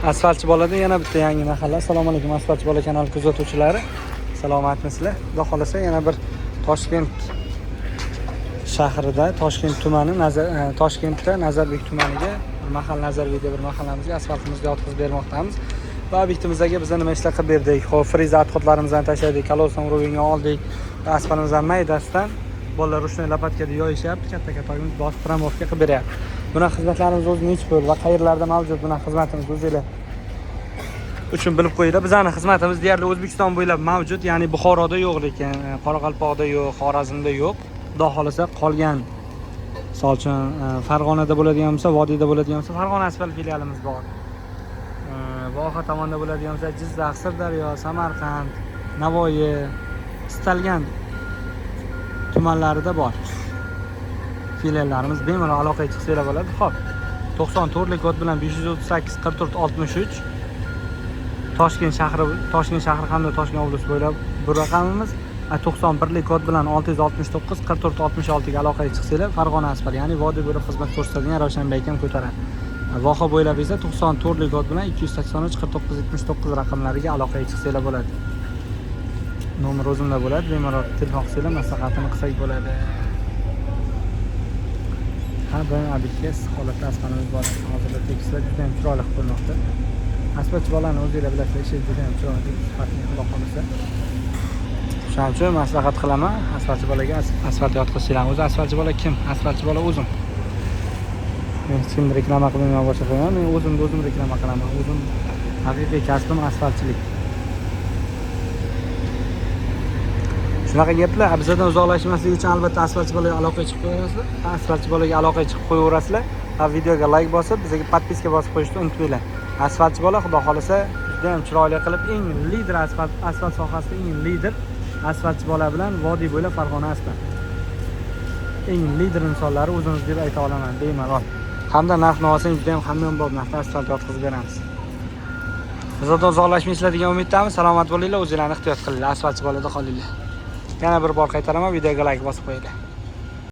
Asfaltchi bolada yana bitta yangi mahalla. Assalomu alaykum, Asfaltchi bola kanali kuzatuvchilari. Salomatmisizlar? Xudo xolasa yana bir Toshkent shahrida, Toshkent tumani, Toshkentda Nazarbek tumaniga bir mahalla, Nazarbekda bir mahallamizga asfaltimizni yotqizib bermoqdamiz. Va obyektimizdagi biz nima ishlar qilib berdik? Xo'p, freza отход larimizni tashladik, колосный уровень ga oldik. Va asfaltimizni maydasidan bolalar ручной лопатка da yoyishyapti, katta katogimiz bosib трамбовка qilib beryapti. Bunaqa xizmatlarimiz o'zi nechi pul va qayerlarda mavjud, bunaqa xizmatimiz o'zinglar uchun bilib qo'yinglar. Bizani xizmatimiz deyarli O'zbekiston bo'ylab mavjud, ya'ni Buxoroda yo'q, lekin Qoraqalpoqda yo'q, Xorazmda yo'q. Xudo xolasa qolgan, misol uchun, Farg'onada bo'ladigan bo'lsa, vodiyda bo'ladigan bo'lsa, Farg'ona asfalt filialimiz bor. Voha tomonda bo'ladigan bo'lsa, Jizzax, Sirdaryo, Samarqand, Navoiy, istalgan tumanlarida bor filiallarimiz. Bemalol aloqaga chiqsanglar bo'ladi. Xo'p, 94 kod bilan 538 44 63, Toshkent shahri, Toshkent shahri hamda Toshkent oblasti bo'ylab bu raqamimiz. 91 kod bilan 669 44 66 ga aloqaga chiqsanglar, Farg'ona asfalt, ya'ni vodiy bo'ylab xizmat ko'rsatadigan Ravshanbek akam ko'taradi. Voha bo'ylab esa 94 kod bilan 283 49 79 raqamlariga aloqaga chiqsanglar bo'ladi. Nomer o'zimda bo'ladi, bemalol telefon qilsanglar, maslahatini qilsak bo'ladi. Har doim obyektga issiq holatda asfaltimiz bor. Hozirda tekislab, juda ham chiroyli qilib qo'ymoqda. Asfaltchi bolani o'zinglar bilasizlar, ishi juda ham chiroyli, sifatli, xudo xohlasa. Shuning uchun maslahat qilaman, asfaltchi bolaga asfalt yotqizsanglar. O'zi asfaltchi bola kim? Asfaltchi bola o'zim. Men hech kimni reklama qilmayman, boshqa qilmayman. Men o'zimni o'zim reklama qilaman. O'zim haqiqiy kasbim asfaltchilik. Shunaqa gaplar. Bizdan uzoqlashmaslik uchun albatta asfaltchi bolaga aloqaga chiqib qo'yaverasizlar. Asfaltchi bolaga aloqaga chiqib qo'yaverasizlar va videoga layk bosib, bizga подписка bosib qo'yishni unutmanglar. Asfaltchi bola xudo xolasa juda ham chiroyli qilib, eng lider asfalt, asfalt sohasida eng lider asfaltchi bola bilan vodiy bo'ylab Farg'ona asfalt. Eng lider insonlari o'zimiz deb ayta olaman bemalol. Hamda narx navosini juda ham hamyonbop narxda asfalt yotqizib beramiz. Bizdan uzoqlashmaysizlar degan umiddamiz. Salomat bo'linglar, o'zinglarni ehtiyot qilinglar. Asfaltchi bolada qolinglar. Yana bir bor qaytaraman, videoga layk bosib qo'yinglar.